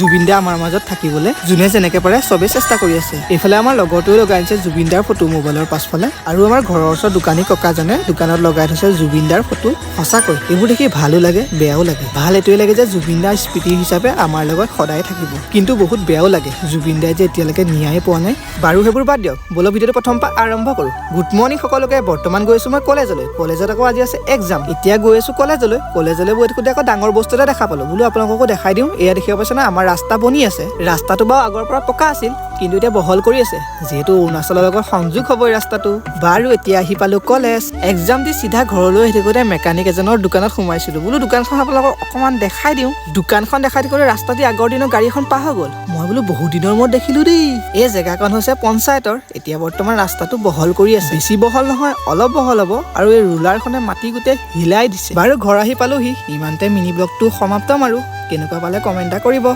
জুবিন দা আমাৰ মাজত থাকিবলৈ যোনে যেনেকে পাৰে চবেই চেষ্টা কৰি আছে। এইফালে আমাৰ লগৰটোৱে লগাই আনিছে জুবিন দাৰ ফটো মোবাইলৰ পাছফালে আৰু আমাৰ ঘৰৰ ওচৰৰ দোকানী ককাজনে দোকানত লগাই থৈছে জুবিন দাৰ ফটো। সঁচাকৈ এইবোৰ দেখি ভালো লাগে, বেয়াও লাগে। ভাল এইটোৱে লাগে যে জুবিন দাৰ স্মৃতি হিচাপে আমাৰ লগত সদায় থাকিব, কিন্তু বহুত বেয়াও লাগে জুবিন দাই যে এতিয়ালৈকে ন্যায় পোৱা নাই। বাৰু, সেইবোৰ বাদ দিয়ক, ব'লক ভিডিঅ'টো প্ৰথম পৰা আৰম্ভ কৰোঁ। গুড মৰ্ণিং সকলোকে। বৰ্তমান গৈ আছোঁ মই কলেজলৈ। কলেজত আকৌ আজি আছে এক্সাম। এতিয়া গৈ আছোঁ কলেজলৈ। কলেজলৈ গৈ থাকোঁতে আকৌ ডাঙৰ বস্তু এটা দেখা পালোঁ, বোলো আপোনালোককো দেখাই দিওঁ। এয়া দেখিব পাইছে না, আমাৰ ৰাস্তা বনি আছে। ৰাস্তাটো বাৰু আগৰ পৰা পকা আছিল, কিন্তু এতিয়া বহল কৰি আছে, যিহেতু অৰুণাচলৰ লগত সংযোগ হ'ব এই ৰাস্তাটো। বাৰু, এতিয়া আহি পালোঁ কলেজ। এক্সাম দি চিধা ঘৰলৈ আহি থাকোঁতে মেকানিক এজনৰ দোকানত সোমাইছিলোঁ। বোলো দোকানখন আপোনালোকক অকণমান দেখাই দিওঁ। দোকানখন দেখাই থাকোঁতে ৰাস্তা দি আগৰ দিনৰ গাড়ী এখন পাৰ হৈ গ'ল। মই বোলো বহুত দিনৰ মূৰত দেখিলোঁ দেই। এই জেগাকণ হৈছে পঞ্চায়তৰ। এতিয়া বৰ্তমান ৰাস্তাটো বহল কৰি আছে। বেছি বহল নহয়, অলপ বহল হ'ব আৰু এই ৰোলাৰখনে মাটি গোটেই হিলাই দিছে। বাৰু, ঘৰ আহি পালোহি। ইমানতে মিনি ব্লগটো সমাপ্ত মাৰো। কেনেকুৱা পালে কমেণ্ট এটা কৰিব।